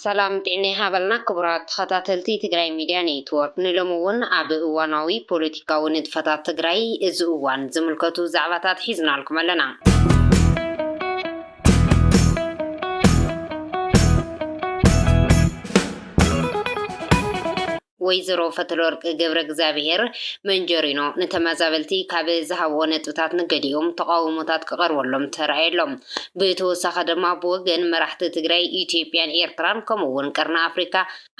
ሰላም ጥዕና ይሃበልና ክቡራት ተኸታተልቲ ትግራይ ሚድያ ኔትወርክ። ንሎሚ እውን ኣብ እዋናዊ ፖለቲካዊ ንጥፈታት ትግራይ እዚ እዋን ዝምልከቱ ዛዕባታት ሒዝናልኩም ኣለና። ወይዘሮ ፈትለወርቅ ገብረ እግዚኣብሔር መንጀሪኖ ንተመዛበልቲ ካብ ዝሃብኦ ነጥብታት ንገሊኦም ተቓውሞታት ክቐርበሎም ተራእየሎም። ብተወሳኺ ድማ ብወገን መራሕቲ ትግራይ፣ ኢትዮጵያን ኤርትራን ከምኡ እውን ቀርኒ ኣፍሪካ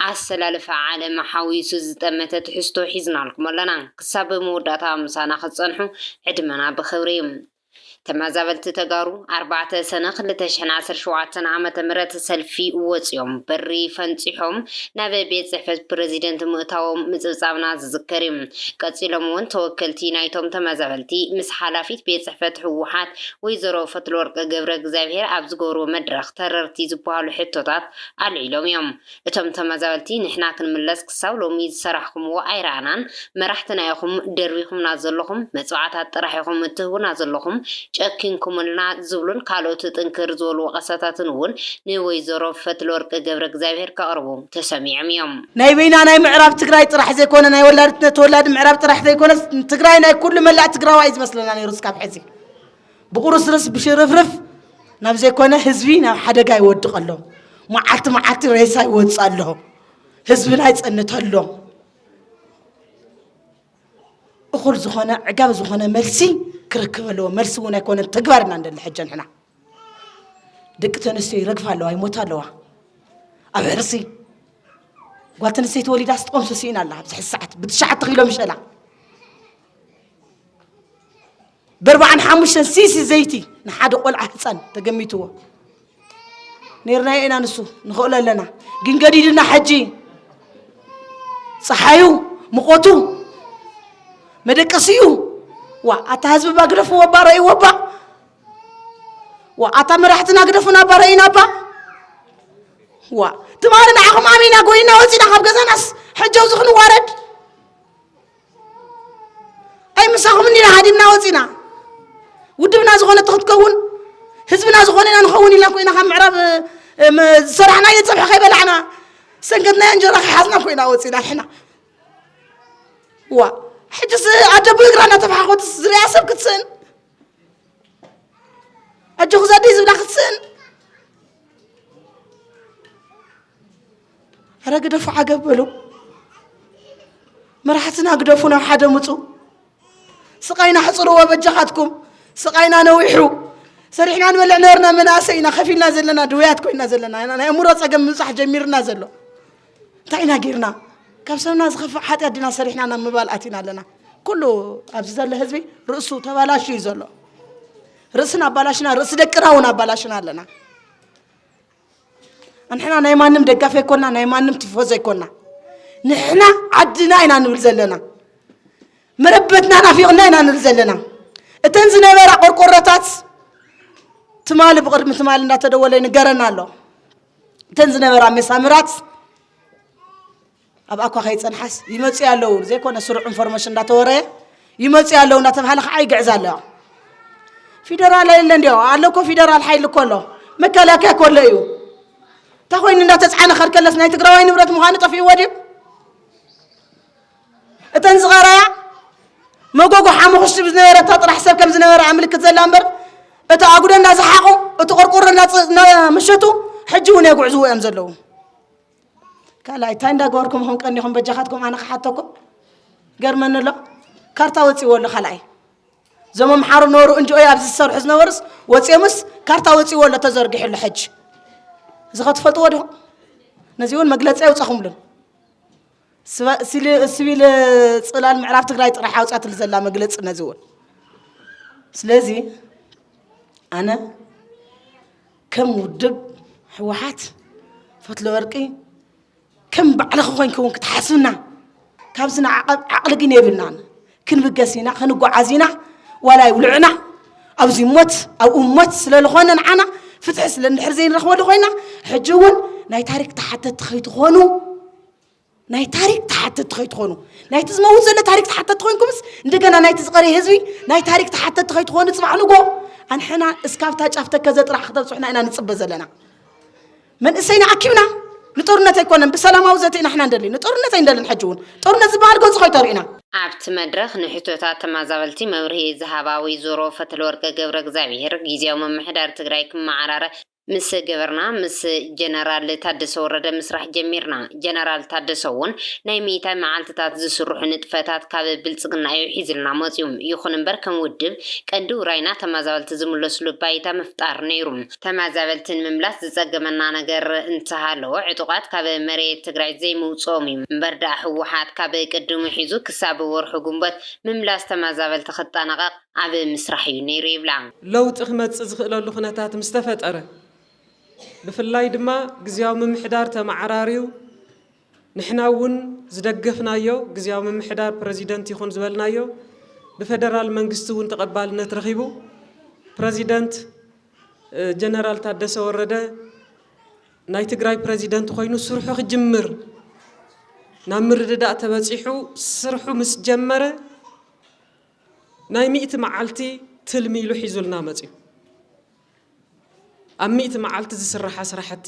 ኣሰላልፋ ዓለም ሓዊሱ ዝጠመተ ትሕዝቶ ሒዝናልኩም ኣለና። ክሳብ መወዳእታ ምሳና ክትጸንሑ ዕድመና ብኽብሪ። ተመዛበልቲ ተጋሩ ኣርባዕተ ሰነ ክልተ ሽሕን ዓሰርተ ሸውዓተን ዓመተ ምህረት ሰልፊ ወጺኦም በሪ ፈንጺሖም ናብ ቤት ጽሕፈት ፕረዚደንት ምእታዎም ምጽብጻብና ዝዝከር እዩ። ቀጺሎም እውን ተወከልቲ ናይቶም ተመዛበልቲ ምስ ሓላፊት ቤት ጽሕፈት ህወሓት ወይዘሮ ፈትለወርቅ ገብረ እግዚኣብሔር ኣብ ዝገበርዎ መድረኽ ተረርቲ ዝበሃሉ ሕቶታት ኣልዒሎም እዮም። እቶም ተመዛበልቲ ንሕና ክንምለስ ክሳብ ሎሚ ዝሰራሕኩምዎ ኣይረኣናን፣ መራሕትና ኢኹም ደርቢኹምና ዘለኹም፣ መጽዋዕታት ጥራሕ ኢኹም እትህቡና ዘለኹም፣ ጨኪንኩምልና ዝብሉን ካልኦት ጥንክር ዝበሉ ወቐሳታትን እውን ንወይዘሮ ፈትለወርቅ ገብረ እግዚኣብሔር ከቕርቡ ተሰሚዖም እዮም። ናይ በይና ናይ ምዕራብ ትግራይ ጥራሕ ዘይኮነ ናይ ወላዲት ተወላዲ ምዕራብ ጥራሕ ዘይኮነ ትግራይ ናይ ኩሉ መላእ ትግራዋይ እዩ ዝመስለና ነይሩ እስካብ ሕዚ። ብቑርስርስ ብሽርፍርፍ ናብ ዘይኮነ ህዝቢ ናብ ሓደጋ ይወድቕ ኣሎ። መዓልቲ መዓልቲ ሬሳ ይወፅእ ኣሎ። ህዝብና ይፀንት ኣሎ። እኹል ዝኾነ ዕጋብ ዝኾነ መልሲ ክረክብ ኣለዎ። መልሲ እውን ኣይኮነን ተግባር ኢና እንደሊ ሕጂ ንሕና። ደቂ ተንስትዮ ይረግፋ ኣለዋ፣ ይሞታ ኣለዋ። ኣብ ሕርሲ ጓል ተንስተይቲ ወሊዳ ስትቆምሶ ስኢና ኣላ። ኣብዚ ሕዚ ሰዓት ብትሽዓተ ኪሎ ምሸላ በርባዕን ሓሙሽተን ሲሲ ዘይቲ ንሓደ ቆልዓ ህፃን ተገሚትዎ ነይርናዮ ኢና። ንሱ ንኽእሎ ኣለና ግን ገዲድና። ሕጂ ፀሓዩ፣ ሙቐቱ፣ መደቀሲኡ፣ ዋ ኣታ ህዝቢ ባ ግደፍዎ ባ ረእይዎ ባ። ዋ ኣታ መራሕትና ግደፉና ባ ረእይና ባ። ዋ ትማሊ ንዓኹም ኣሚና ጎይና ወፂና ካብ ገዛናስ ሕጂ ኣብዚ ክንዋረድ። ኣይ ምሳኹም እንዲና ሃዲምና ወፂና። ውድብና ዝኾነ ተኽትከውን ህዝብና ዝኾነ ኢና ንኸውን ኢልና ኮይና ካብ ምዕራብ ዝሰራሕናዮ ፀብሒ ከይበላዕና ሰንገትናዮ እንጀራ ከይሓዝና ኮይና ወፂና ንሕና። ዋ ሕጅስ ኣደ ብእግራ እናተፋሓኮትስ ዝሪኣ ሰብ ክትስእን ኣጆኹ ዘደይ ዝብላ ክትስእን። ኣረ ግደፉ ዓገብ በሉ። መራሕትና ግደፉ ናብ ሓደ ምፁ። ስቓይና ሕፅርዎ በጃኻትኩም። ስቓይና ነዊሑ። ሰሪሕና ንበልዕ ነበርና መናእሰይ ኢና ከፊልና ዘለና ድውያት ኮይና ዘለና ናይ ኣእምሮ ፀገም ምብፃሕ ጀሚርና ዘሎ። እንታይ ኢና ጌርና? ካብ ሰብና ዝኸፍእ ሓጢኣት ዲና ሰሪሕና ናብ ምባል ኣቲና ኣለና። ኩሉ ኣብዚ ዘሎ ህዝቢ ርእሱ ተባላሹ እዩ ዘሎ። ርእስና ኣባላሽና ርእሲ ደቅና እውን ኣባላሽና ኣለና። ንሕና ናይ ማንም ደጋፊ ኣይኮና ናይ ማንም ቲፎዞ ኣይኮና። ንሕና ዓድና ኢና ንብል ዘለና። መረበትና ናፊቕና ኢና ንብል ዘለና። እተን ዝነበራ ቆርቆሮታት ትማሊ ብቕድሚ ትማሊ እንዳተደወለ ይንገረና ኣሎ። እተን ዝነበራ መሳምራት ኣብ ኣኳ ከይፀንሓስ ይመፅኡ ኣለዉ ዘይኮነ ስሩዕ ኢንፎርሜሽን እንዳተወረየ ይመፅኡ ኣለዉ እንዳተባሃለ ከዓ ይግዕዝ ኣለዋ። ፊደራል የለ እንዲዮ ኣሎ እኮ ፊደራል ሓይሊ እኮ ኣሎ መከላከያ እኮ ኣሎ እዩ። እንታይ ኮይኑ እንዳተፅዓነ ከድከለስ ናይ ትግራዋይ ንብረት ምዃኑ ጠፊእዎ ድዩ? እተን ዝቐረያ መጎጎ ሓሙኽሽቲ ብዝነበረ እታ ጥራሕ ሰብ ከም ዝነበረ ኣምልክት ዘላ እምበር እቲ ኣጉዶ እንዳዝሓቑ እቲ ቆርቆሮ እንዳመሸቱ ሕጂ እውን የጉዕዝዎ እዮም ዘለዉ። ካልኣይ እንታይ እንዳገበርኩም ኢኹም ቀኒኹም በጃኻትኩም ኣነ ክሓተኩም ገርመኒ ኣሎ። ካርታ ወፂዎ ኣሎ ካልኣይ እዞም ኣምሓሩ ነበሩ እንጆ ኣብዚ ዝሰርሑ ዝነበሩስ ወፂኦምስ ካርታ ወፂዎ ኣሎ ተዘርጊሑ ኣሎ ሕጂ እዚ ከትፈልጥዎ ዲኹም? ነዚ እውን መግለፂ ኣውፀኹምሉን። ስቢል ፅላል ምዕራብ ትግራይ ጥራሕ ኣውፅኣትሉ ዘላ መግለፂ ነዚ እውን ስለዚ ኣነ ከም ውድብ ህወሓት ፈትለ ወርቂ ከም ባዕልኺ ኮይንኪ እውን ክትሓስብና ካብዚ ንዓቐብ ዓቕሊ ግን የብልናን። ክንብገስ ኢና ክንጓዓዝ ኢና ዋላ ይውልዕና ኣብዚ ሞት ኣብኡ ሞት ስለዝኾነ ንዓና ፍትሒ ስለ እንድሕር ዘይንረኽበሉ ኮይና ሕጂ እውን ናይ ታሪክ ተሓተቲ ከይትኾኑ ናይ ታሪክ ተሓተቲ ከይትኾኑ ናይቲ ዝመውት ዘሎ ታሪክ ተሓተቲ ኮይንኩምስ እንደገና ናይቲ ዝቐረየ ህዝቢ ናይ ታሪክ ተሓተቲ ከይትኾኑ ፅባሕ ንጎ ኣንሕና እስካብታ ጫፍ ተከዘ ጥራሕ ክተብፅሑና ኢና ንፅበ ዘለና። መንእሰይና ኣኪብና ንጦርነት ኣይኮነን፣ ብሰላማዊ ዘተ ኢና ንሕና እንደሊ። ንጦርነት ኣይንደልን። ሕጂ እውን ጦርነት ዝበሃል ገጹ ከይተርእዩና። ኣብቲ መድረኽ ንሕቶታት ተመዛበልቲ መብርሂ ዝሃባ ወይዘሮ ፈትለወርቅ ገብረ እግዚኣብሔር፣ ግዝያዊ ምምሕዳር ትግራይ ክመዓራረ ምስ ገበርና ምስ ጀነራል ታደሰ ወረደ ምስራሕ ጀሚርና። ጀነራል ታደሰ እውን ናይ ምእታይ መዓልትታት ዝስርሑ ንጥፈታት ካብ ብልፅግና እዩ ሒዝልና መፅዩ። ይኹን እምበር ከም ውድብ ቀንዲ ውራይና ተመዛበልቲ ዝምለስሉ ባይታ ምፍጣር ነይሩ። ተመዛበልቲ ንምምላስ ዝፀገመና ነገር እንተሃለወ ዕጡቓት ካብ መሬት ትግራይ ዘይምውፅኦም እዩ። እምበር ደኣ ህወሓት ካብ ቅድሙ ሒዙ ክሳብ ወርሒ ግንቦት ምምላስ ተመዛበልቲ ክጠናቐቕ ኣብ ምስራሕ እዩ ነይሩ ይብላ። ለውጢ ክመፅእ ዝኽእለሉ ኩነታት ምስ ተፈጠረ፣ ብፍላይ ድማ ግዝያዊ ምምሕዳር ተመዓራርዩ ንሕና እውን ዝደገፍናዮ ግዝያዊ ምምሕዳር ፕረዚደንት ይኹን ዝበልናዮ ብፌደራል መንግስቲ እውን ተቐባልነት ረኺቡ ፕረዚደንት ጀነራል ታደሰ ወረደ ናይ ትግራይ ፕረዚደንት ኮይኑ ስርሑ ክጅምር ናብ ምርድዳእ ተበፂሑ ስርሑ ምስ ጀመረ ናይ ሚእቲ መዓልቲ ትልሚ ኢሉ ሒዙልና መፅዩ። ኣብ ሚእቲ መዓልቲ ዝስርሓ ስራሕቲ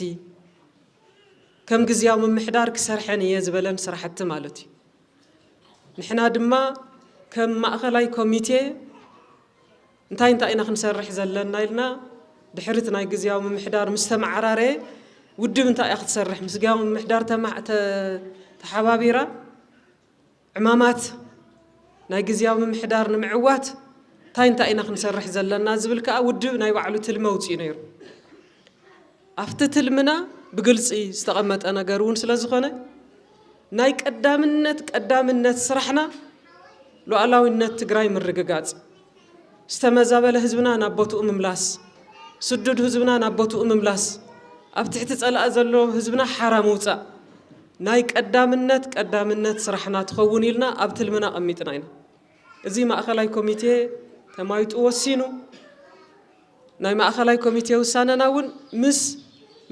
ከም ግዝያዊ ምምሕዳር ክሰርሐን እየ ዝበለን ስራሕቲ ማለት እዩ። ንሕና ድማ ከም ማእኸላይ ኮሚቴ እንታይ እንታይ ኢና ክንሰርሕ ዘለና ኢልና ድሕሪ እቲ ናይ ግዝያዊ ምምሕዳር ምስ ተመዓራረየ ውድብ እንታይ እያ ክትሰርሕ ምስ ግዝያዊ ምምሕዳር ተሓባቢራ ዕማማት ናይ ግዝያዊ ምምሕዳር ንምዕዋት እንታይ እንታይ ኢና ክንሰርሕ ዘለና ዝብል ከዓ ውድብ ናይ ባዕሉ ትልሚ ኣውፅኡ ነይሩ። ኣብቲ ትልምና ብግልፂ ዝተቐመጠ ነገር እውን ስለ ዝኾነ ናይ ቀዳምነት ቀዳምነት ስራሕና ሉዓላዊነት ትግራይ ምርግጋፅ፣ ዝተመዛበለ ህዝብና ናብ ቦትኡ ምምላስ፣ ስዱድ ህዝብና ናብ ቦትኡ ምምላስ፣ ኣብ ትሕቲ ፀላኢ ዘሎ ህዝብና ሓራ ምውፃእ ናይ ቀዳምነት ቀዳምነት ስራሕና ትኸውን ኢልና ኣብ ትልምና ኣቐሚጥና ኢና። እዚ ማእኸላይ ኮሚቴ ተማይጡ ወሲኑ ናይ ማእኸላይ ኮሚቴ ውሳነና እውን ምስ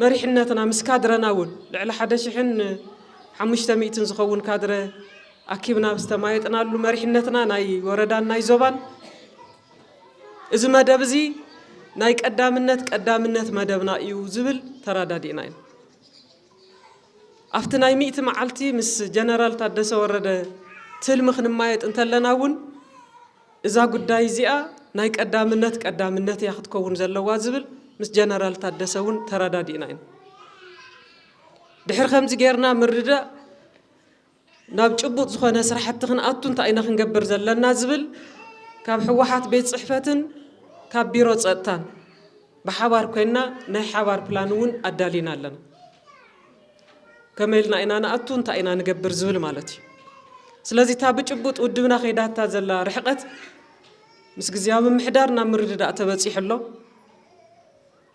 መሪሕነትና ምስ ካድረና እውን ልዕሊ ሓደ ሽሕን ሓሙሽተ ሚእትን ዝኸውን ካድረ ኣኪብና ዝተማየጥናሉ መሪሕነትና ናይ ወረዳን ናይ ዞባን እዚ መደብ እዚ ናይ ቀዳምነት ቀዳምነት መደብና እዩ ዝብል ተረዳዲእና ኢና። ኣብቲ ናይ ሚእቲ መዓልቲ ምስ ጀነራል ታደሰ ወረደ ትልሚ ክንማየጥ እንተለና እውን እዛ ጉዳይ እዚኣ ናይ ቀዳምነት ቀዳምነት እያ ክትከውን ዘለዋ ዝብል ምስ ጀነራል ታደሰ እውን ተረዳዲእና ኢና። ድሕሪ ከምዚ ጌርና ምርድዳእ ናብ ጭቡጥ ዝኾነ ስራሕቲ ክንኣቱ እንታይ ኢና ክንገብር ዘለና ዝብል ካብ ህወሓት ቤት ፅሕፈትን ካብ ቢሮ ፀጥታን ብሓባር ኮይንና ናይ ሓባር ፕላን እውን ኣዳሊና ኣለና። ከመይ ኢልና ኢና ንኣቱ እንታይ ኢና ንገብር ዝብል ማለት እዩ። ስለዚ እታ ብጭቡጥ ውድብና ከይዳታ ዘላ ርሕቐት ምስ ግዝያዊ ምምሕዳር ናብ ምርድዳእ ተበፂሑ ኣሎ።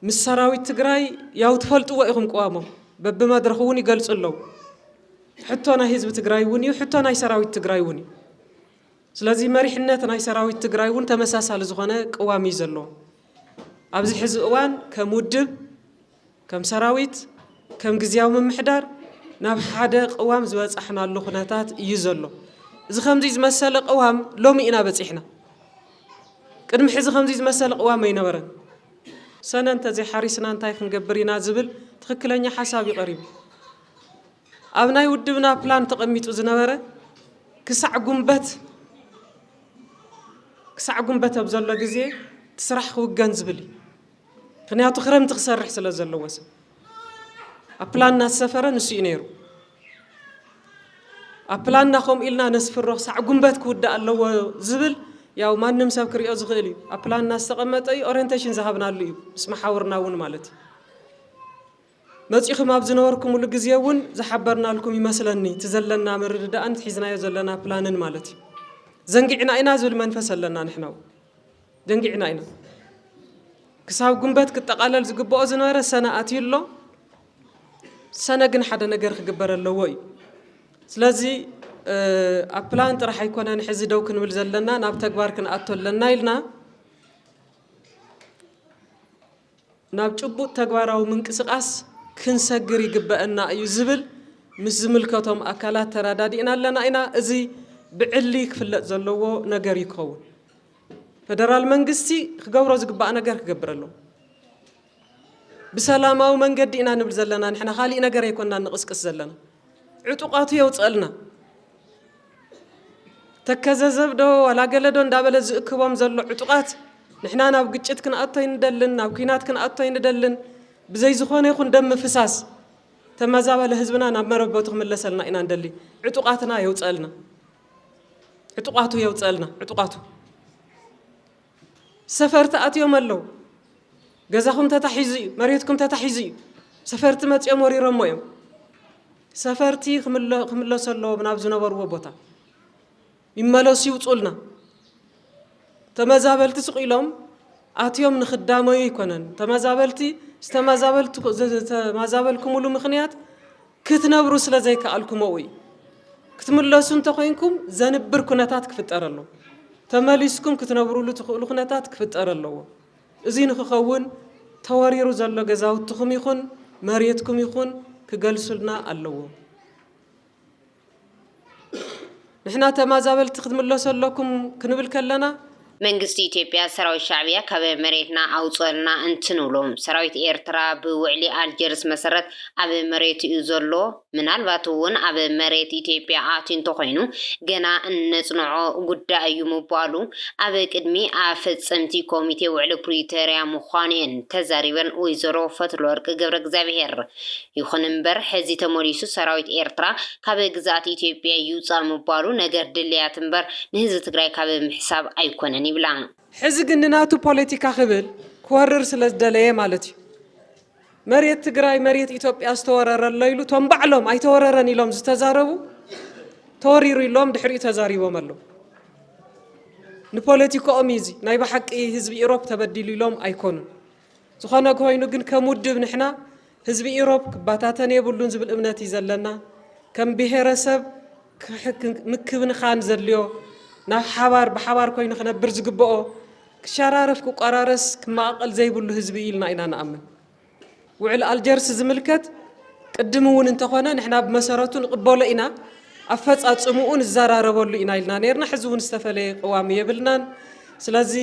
ምስ ሰራዊት ትግራይ ያው ትፈልጥዎ ኢኹም ቅዋሞም በብመድረኹ እውን ይገልፁ ኣለዉ። ሕቶ ናይ ህዝቢ ትግራይ እውን እዩ፣ ሕቶ ናይ ሰራዊት ትግራይ እውን እዩ። ስለዚ መሪሕነት ናይ ሰራዊት ትግራይ እውን ተመሳሳሊ ዝኾነ ቅዋም እዩ ዘለዎ። ኣብዚ ሕዚ እዋን ከም ውድብ፣ ከም ሰራዊት፣ ከም ግዝያዊ ምምሕዳር ናብ ሓደ ቅዋም ዝበፃሕናሉ ኩነታት እዩ ዘሎ። እዚ ከምዚ ዝመሰለ ቅዋም ሎሚ ኢና በፂሕና። ቅድሚ ሕዚ ከምዚ ዝመሰለ ቅዋም ኣይነበረን። ሰነ እንተዘይሓሪስና እንታይ ክንገብር ኢና ዝብል ትኽክለኛ ሓሳብ እዩ ቀሪቡ። ኣብ ናይ ውድብና ፕላን ተቐሚጡ ዝነበረ ክሳዕ ጉንበት ክሳዕ ጉንበት ኣብ ዘሎ ግዜ እቲ ስራሕ ክውገን ዝብል እዩ። ምክንያቱ ክረምቲ ክሰርሕ ስለ ዘለዎ ሰብ ኣብ ፕላንና ዝሰፈረ ንሱ እዩ ነይሩ። ኣብ ፕላንና ከምኡ ኢልና ነስፍሮ ክሳዕ ጉንበት ክውዳእ ኣለዎ ዝብል ያው ማንም ሰብ ክሪኦ ዝኽእል እዩ። ኣብ ፕላንና ዝተቐመጠ እዩ፣ ኦሪንቴሽን ዝሃብናሉ እዩ ምስ መሓውርና እውን ማለት እዩ። መፂኹም ኣብ ዝነበርኩምሉ ግዜ እውን ዝሓበርናልኩም ይመስለኒ እቲ ዘለና ምርድዳእን እቲ ሒዝናዮ ዘለና ፕላንን ማለት እዩ። ዘንጊዕና ኢና ዝብል መንፈስ ኣለና ንሕና እውን ዘንጊዕና ኢና። ክሳብ ጉንበት ክጠቓለል ዝግብኦ ዝነበረ ሰነ ኣትዩ ኣሎ። ሰነ ግን ሓደ ነገር ክግበር ኣለዎ እዩ። ስለዚ ኣብ ፕላን ጥራሕ ኣይኮነን ሕዚ ደው ክንብል ዘለና ናብ ተግባር ክንኣቶ ኣለና ኢልና ናብ ጭቡጥ ተግባራዊ ምንቅስቓስ ክንሰግር ይግበአና እዩ ዝብል ምስ ዝምልከቶም ኣካላት ተረዳዲእና ኣለና ኢና። እዚ ብዕሊ ክፍለጥ ዘለዎ ነገር እዩ ክኸውን። ፈደራል መንግስቲ ክገብሮ ዝግባእ ነገር ክገብር ኣለዎ። ብሰላማዊ መንገዲ ኢና ንብል ዘለና። ንሕና ካሊእ ነገር ኣይኮንና ንቕስቅስ ዘለና። ዕጡቓቱ የውፀልና። ተከዘዘብ ዶ ዋላ ገለ ዶ እንዳበለ ዝእክቦም ዘሎ ዕጡቓት፣ ንሕና ናብ ግጭት ክንኣቶ ኣይንደልን፣ ናብ ኲናት ክንኣቶ ኣይንደልን። ብዘይ ዝኾነ ይኹን ደም ምፍሳስ ተመዛበለ ህዝብና ናብ መረበቱ ክምለሰልና ኢና እንደሊ። ዕጡቓትና የውፀልና። ዕጡቓቱ የውፀልና። ዕጡቓቱ ሰፈርቲ ኣትዮም ኣለዉ። ገዛኹም ተታሒዙ እዩ፣ መሬትኩም ተታሒዙ እዩ። ሰፈርቲ መፂኦም ወሪሮሞ እዮም። ሰፈርቲ ክምለ-፣ ክምለሱ ኣለዎም ናብ ዝነበርዎ ቦታ። ይመለሱ ይውፁልና። ተመዛበልቲ ስቕ ኢሎም ኣትዮም ንኽዳመዩ ኣይኮነን። ተመዛበልቲ፣ ዝተመዛበልቲ-፣ ዝተመዛበልኩምሉ ምኽንያት ክትነብሩ ስለ ዘይከኣልኩም እዩ። ክትምለሱ እንተኾይንኩም ዘንብር ኩነታት ክፍጠር ኣለዎ። ተመሊስኩም ክትነብሩሉ ትኽእሉ ኩነታት ክፍጠር ኣለዎ። እዚ ንክኸውን ተወሪሩ ዘሎ ገዛውትኹም ይኹን መሬትኩም ይኹን ክገልሱልና ኣለዎ። ንሕና ተማዛበልቲ ክትምለሱ ኣለኩም ክንብል ከለና፣ መንግስቲ ኢትዮጵያ ሰራዊት ሻዕብያ ካብ መሬትና ኣውፅኡልና እንትንብሎም፣ ሰራዊት ኤርትራ ብውዕሊ ኣልጀርስ መሰረት ኣብ መሬቱ እዩ ዘሎ። ምናልባት እውን ኣብ መሬት ኢትዮጵያ ኣትዩ እንተኾይኑ ገና እነፅንዖ ጉዳይ እዩ ምባሉ ኣብ ቅድሚ ኣፈፀምቲ ኮሚቴ ውዕሊ ፕሪቶርያ ምዃኑ እየን ተዛሪበን ወይዘሮ ፈትለወርቅ ገብረ እግዚኣብሔር። ይኹን እምበር ሕዚ ተመሊሱ ሰራዊት ኤርትራ ካብ ግዝኣት ኢትዮጵያ ይውፃእ ምባሉ ነገር ድልያት እምበር ንህዝቢ ትግራይ ካብ ምሕሳብ ኣይኮነን ይብላ። ሕዚ ግን ንናቱ ፖለቲካ ክብል ክወርር ስለ ዝደለየ ማለት እዩ። መሬት ትግራይ መሬት ኢትዮጵያ ዝተወረረ ኣሎ ኢሉ እቶም ባዕሎም ኣይተወረረን ኢሎም ዝተዛረቡ ተወሪሩ ኢሎም ድሕሪኡ ተዛሪቦም ኣለዉ። ንፖለቲካኦም እዩ እዚ። ናይ ብሓቂ ህዝቢ ኢሮብ ተበዲሉ ኢሎም ኣይኮኑን። ዝኾነ ኮይኑ ግን ከም ውድብ ንሕና ህዝቢ ኢሮብ ክባታተን የብሉን ዝብል እምነት እዩ ዘለና። ከም ብሄረሰብ ክሕክ-፣ ምክብንኻን ዘድልዮ ናብ ሓባር፣ ብሓባር ኮይኑ ክነብር ዝግብኦ ክሸራረፍ፣ ክቆራረስ፣ ክመቓቐል ዘይብሉ ህዝቢ እዩ ኢልና ኢና ንኣምን። ውዕል ኣልጀርስ ዝምልከት ቅድም እውን እንተኾነ ንሕና ብመሰረቱ ንቕበሎ ኢና፣ ኣፈፃፅምኡ ንዘራረበሉ ኢና ኢልና ነይርና። ሕዚ እውን ዝተፈለየ ቅዋም የብልናን። ስለዚ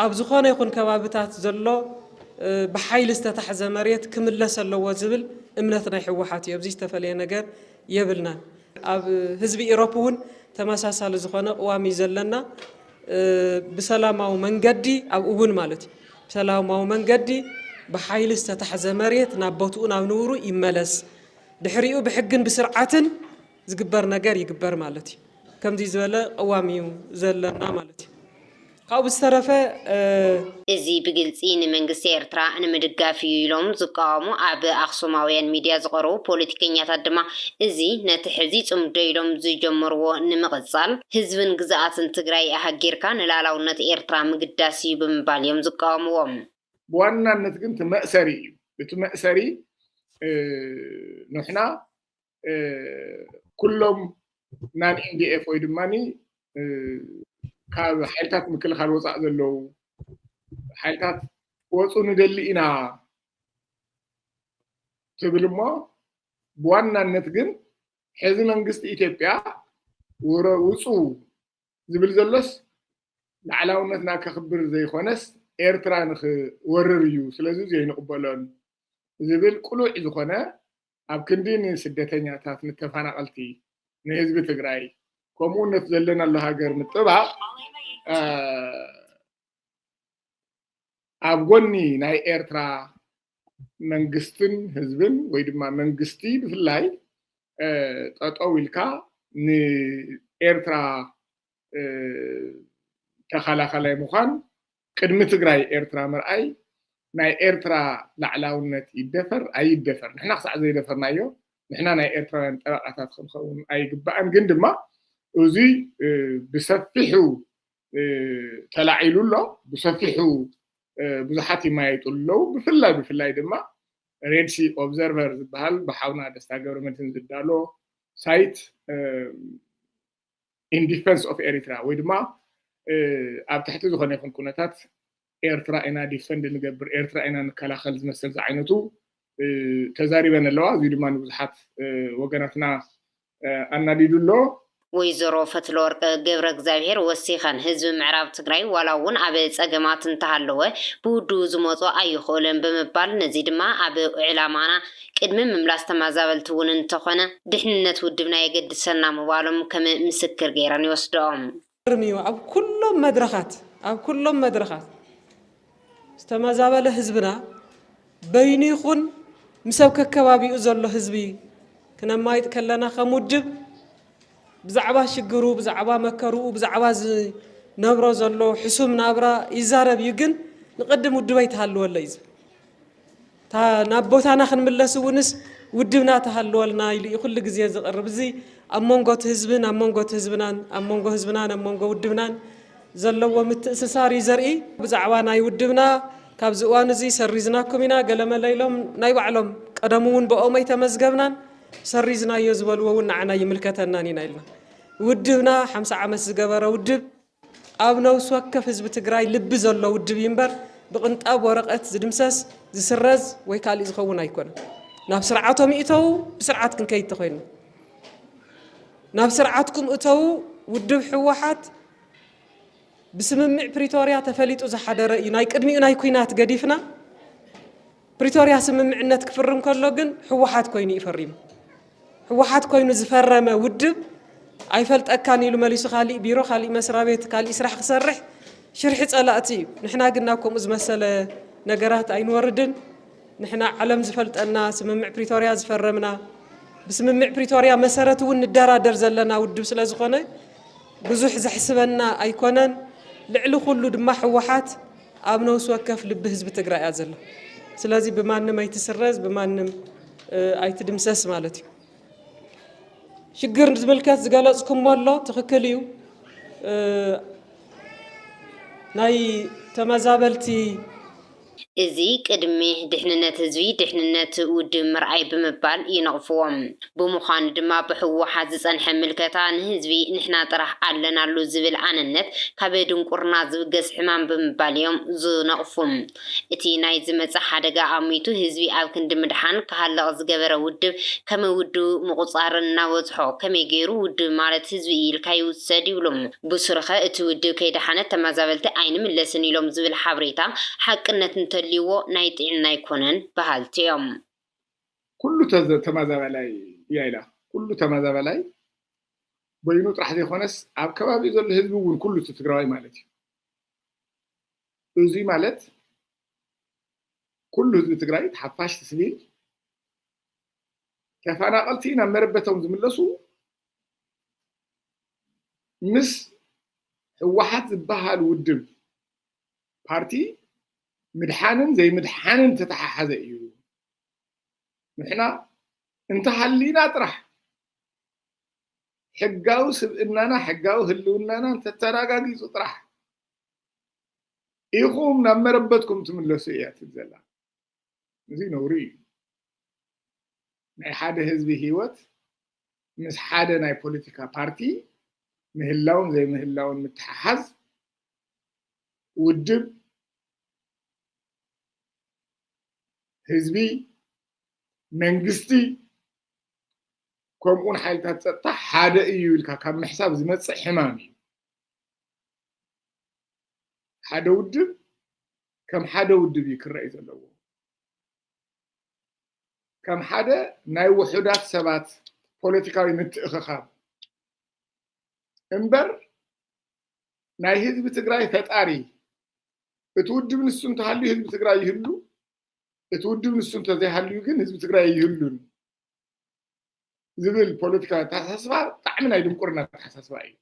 ኣብ ዝኾነ ይኹን ከባብታት ዘሎ፣ እ፣ ብሓይሊ ዝተታሕዘ መሬት ክምለስ ኣለዎ ዝብል እምነት ናይ ህወሓት እዩ። ኣብዚ ዝተፈለየ ነገር የብልናን። ኣብ ህዝቢ ኢሮፕ እውን ተመሳሳሊ ዝኾነ ቅዋም እዩ ዘለና። እ፣ ብሰላማዊ መንገዲ ኣብኡ እውን ማለት እዩ። ብሰላማዊ መንገዲ ብሓይሊ ዝተታሕዘ መሬት ናብ ቦትኡ ናብ ንቡሩ ይመለስ። ድሕሪኡ ብሕግን ብስርዓትን ዝግበር ነገር ይግበር ማለት እዩ። ከምዚ ዝበለ ቅዋም እዩ ዘለና ማለት እዩ። ካብኡ ዝተረፈ፣ እ፣ እዚ ብግልፂ ንመንግስቲ ኤርትራ ንምድጋፍ እዩ ኢሎም ዝቃወሙ ኣብ ኣኽሱማውያን ሚድያ ዝቐረቡ ፖለቲከኛታት ድማ፣ እዚ ነቲ ሕዚ ጽምዶ ኢሎም ዝጀመርዎ ንምቕጻል፣ ህዝብን ግዝኣትን ትግራይ ኣሃጊርካ ንላዕላውነት ኤርትራ ምግዳስ እዩ ብምባል እዮም ዝቃወምዎም። ብዋናነት ግን እቲ መእሰሪ እዩ። እቲ መእሰሪ፣ እ፣ ንሕና፣ እ፣ ኩሎም ናን ኤን ዲ ኤፍ ወይ ድማ፣ እ፣ ካብ ሓይልታት ምክልኻል ወፃእ ዘለዉ ሓይልታት ክወፁ ንደሊ ኢና ትብል እሞ፣ ብዋናነት ግን ሕዚ መንግስቲ ኢትዮጵያ ውረ-፣ ውፁ ዝብል ዘሎስ ላዕላውነትና ከኽብር ዘይኮነስ ኤርትራ ንኽወርር እዩ፣ ስለዚ ዘይንቕበሎን ዝብል ቅሉዕ ዝኾነ ኣብ ክንዲ ንስደተኛታት፣ ንተፈናቐልቲ፣ ንህዝቢ ትግራይ፣ ከምኡ እውን ነቲ ዘለናሉ ሃገር ምጥባቕ፣ እ፣ ኣብ ጎኒ ናይ ኤርትራ መንግስትን ህዝብን ወይ ድማ መንግስቲ ብፍላይ፣ እ፣ ጠጠው ኢልካ ንኤርትራ፣ እ፣ ተኸላኸላይ ምዃን፣ ቅድሚ ትግራይ ኤርትራ ምርኣይ፣ ናይ ኤርትራ ላዕላውነት ይደፈር ኣይደፈር፣ ንሕና ክሳዕ ዘይደፈርናዮ፣ ንሕና ናይ ኤርትራውያን ጠበቃታት ክንኸውን ኣይግባእን። ግን ድማ እዚ፣ እ፣ ብሰፊሑ፣ እ፣ ተላዒሉ ኣሎ። ብሰፊሑ፣ እ፣ ብዙሓት ይመያየጡሉ ኣለዉ። ብፍላይ፣ ብፍላይ ድማ ሬድ ሲ ኦብዘርቨር ዝበሃል ብሓውና ደስታ ገብረመድህን ዝዳሎ ሳይት፣ እ፣ ኢን ዲፈንስ ኦፍ ኤሪትራ ወይ ድማ፣ እ፣ ኣብ ትሕቲ ዝኾነ ይኹን ኩነታት ኤርትራ ኢና ዲፈንድ ንገብር፣ ኤርትራ ኢና ንከላኸል ዝመሰል ዝዓይነቱ፣ እ፣ ተዛሪበን ኣለዋ። እዚ ድማ ንብዙሓት፣ እ፣ ወገናትና፣ እ፣ ኣናዲዱ ኣሎ። ወይዘሮ ፈትለወርቅ ገብረ እግዚኣብሔር ወሲኸን፣ ህዝቢ ምዕራብ ትግራይ ዋላ እውን ኣብ ጸገማት እንተሃለወ ብውድኡ ዝመጾ ኣይኽእልን ብምባል፣ ነዚ ድማ ኣብ ዕላማና ቅድሚ ምምላስ ተመዛበልቲ እውን እንተኾነ ድሕንነት ውድብና የገድሰና ምባሎም ከም ምስክር ገይረን ይወስድኦም። ይገርም እዩ። ኣብ ኩሎም መድረኻት፣ ኣብ ኩሎም መድረኻት ዝተመዛበለ ህዝብና በይኑ ይኹን ምስ ኣብ ከከባቢኡ ዘሎ ህዝቢ ክነማይጥ ከለና፣ ከም ውድብ ብዛዕባ ሽግሩ፣ ብዛዕባ መከርኡ፣ ብዛዕባ ዝነብሮ ዘሎ ሕሱም ናብራ ይዛረብ እዩ። ግን ንቕድም ውድበይ ትሃልወለይ እዩ ዝብል። እታ ናብ ቦታና ክንምለስ እውንስ ውድብና ትሃልወልና ኢሉ እዩ ኩሉ ግዜ ዝቕርብ። እዚ ኣብ መንጎ እቲ ህዝብን ኣብ መንጎ እቲ ህዝብናን፣ ኣብ መንጎ ህዝብናን ኣብ መንጎ ውድብናን ዘለዎ ምትእስሳር እዩ ዘርኢ። ብዛዕባ ናይ ውድብና፣ ካብዚ እዋን እዚ ሰሪዝናኩም ኢና፣ ገለመለ ኢሎም ናይ ባዕሎም፣ ቀደሙ እውን ብኦም ኣይተመዝገብናን፣ ሰሪዝናዮ ዝበልዎ እውን ንዓና ይምልከተናን ኢና ኢልና። ውድብና ሓምሳ ዓመት ዝገበረ ውድብ፣ ኣብ ነፍሲ ወከፍ ህዝቢ ትግራይ ልቢ ዘሎ ውድብ እዩ እምበር፣ ብቕንጣብ ወረቐት ዝድምሰስ፣ ዝስረዝ ወይ ካሊእ ዝኸውን ኣይኮነን። ናብ ስርዓቶም ይእተዉ፣ ብስርዓት ክንከይድ ተኾይንና። ናብ ስርዓትኩም እተዉ። ውድብ ህወሓት ብስምምዕ ፕሪቶርያ ተፈሊጡ ዝሓደረ እዩ። ናይ ቅድሚኡ ናይ ኲናት ገዲፍና፣ ፕሪቶርያ ስምምዕነት ክፍርም ከሎ ግን ህወሓት ኮይኑ እዩ ፈሪሙ። ህወሓት ኮይኑ ዝፈረመ ውድብ ኣይፈልጠካን ኢሉ መሊሱ ካሊእ ቢሮ፣ ካሊእ መስሪያ ቤት፣ ካሊእ ስራሕ ክሰርሕ ሽርሒ ጸላእቲ እዩ። ንሕና ግን ናብ ከምኡ ዝመሰለ ነገራት ኣይንወርድን። ንሕና ዓለም ዝፈልጠና፣ ስምምዕ ፕሪቶርያ ዝፈረምና፣ ብስምምዕ ፕሪቶርያ መሰረት እውን ንደራደር ዘለና ውድብ ስለ ዝኾነ ብዙሕ ዘሕስበና ኣይኮነን። ልዕሊ ኩሉ ድማ ህወሓት ኣብ ነፍሲ ወከፍ ልቢ ህዝቢ ትግራይ እያ ዘላ። ስለዚ ብማንም ኣይትስረዝ፣ ብማንም፣ እ፣ ኣይትድምሰስ ማለት እዩ። ሽግር ዝምልከት ዝገለጽኩሞ ኣሎ፣ ትኽክል እዩ። እ፣ ናይ ተመዛበልቲ እዚ ቅድሚ ድሕንነት ህዝቢ፣ ድሕንነት ውድብ ምርኣይ ብምባል ይነቕፍዎም። ብምዃኑ ድማ ብህወሓት ዝጸንሐ ምልከታ ንህዝቢ ንሕና ጥራሕ ኣለናሉ ዝብል ኣነነት ካብ ድንቁርና ዝብገስ ሕማም ብምባል እዮም ዝነቕፉ። እቲ ናይ ዝመጽእ ሓደጋ ኣሚቱ ህዝቢ ኣብ ክንዲ ምድሓን ክሃልቕ ዝገበረ ውድብ ከም ውድብ ምቑጻር እናበዝሖ፣ ከመይ ገይሩ ውድብ ማለት ህዝቢ እዩ ኢልካ ይውሰድ ይብሉ። ብሱሩኸ እቲ ውድብ ከይደሓነ ተመዛበልቲ ኣይንምለስን ኢሎም ዝብል ሓበሬታ ሓቅነት እንተልይዎ ናይ ጥዕና ኣይኮነን በሃልቲ እዮም። ኩሉ ተዘ-፣ ተመዛባላይ እያ ኢላ። ኩሉ ተመዛባላይ በይኑ ጥራሕ ዘይኮነስ ኣብ ከባቢኡ ዘሎ ህዝቢ እውን ኩሉ እቲ ትግራዋይ ማለት እዩ። እዚ ማለት ኩሉ ህዝቢ ትግራይ፣ ተሓፋሽ፣ ሲቪል፣ ተፈናቐልቲ ናብ መረበቶም ዝምለሱ ምስ ህወሓት ዝበሃል ውድብ ፓርቲ ምድሓንን ዘይምድሓንን ተተሓሓዘ እዩ። ንሕና እንተሃሊና ጥራሕ፣ ሕጋዊ ስብእናና፣ ሕጋዊ ህልውናና እንተተረጋጊጹ ጥራሕ ኢኹም ናብ መረበትኩም ትምለሱ እያ ትብል ዘላ። እዚ ነውሪ እዩ። ናይ ሓደ ህዝቢ ህይወት ምስ ሓደ ናይ ፖለቲካ ፓርቲ ምህላውን ዘይምህላውን ምትሕሓዝ፣ ውድብ፣ ህዝቢ፣ መንግስቲ፣ ከምኡውን ሓይልታት ጸጥታ ሓደ እዩ ኢልካ ካብ ምሕሳብ ዝመጽእ ሕማም እዩ። ሓደ ውድብ ከም ሓደ ውድብ እዩ ክረኣይ ዘለዎ። ከም ሓደ ናይ ውሑዳት ሰባት ፖለቲካዊ ምትእኽኻብ እምበር፣ ናይ ህዝቢ ትግራይ ፈጣሪ፣ እቲ ውድብ ንሱ እንተሃልዩ ህዝቢ ትግራይ ይህሉ፣ እቲ ውድብ ንሱ እንተዘይሃልዩ ግን ህዝቢ ትግራይ ኣይህሉን ዝብል ፖለቲካዊ ኣተሓሳስባ ብጣዕሚ ናይ ድንቁርና ኣተሓሳስባ እዩ።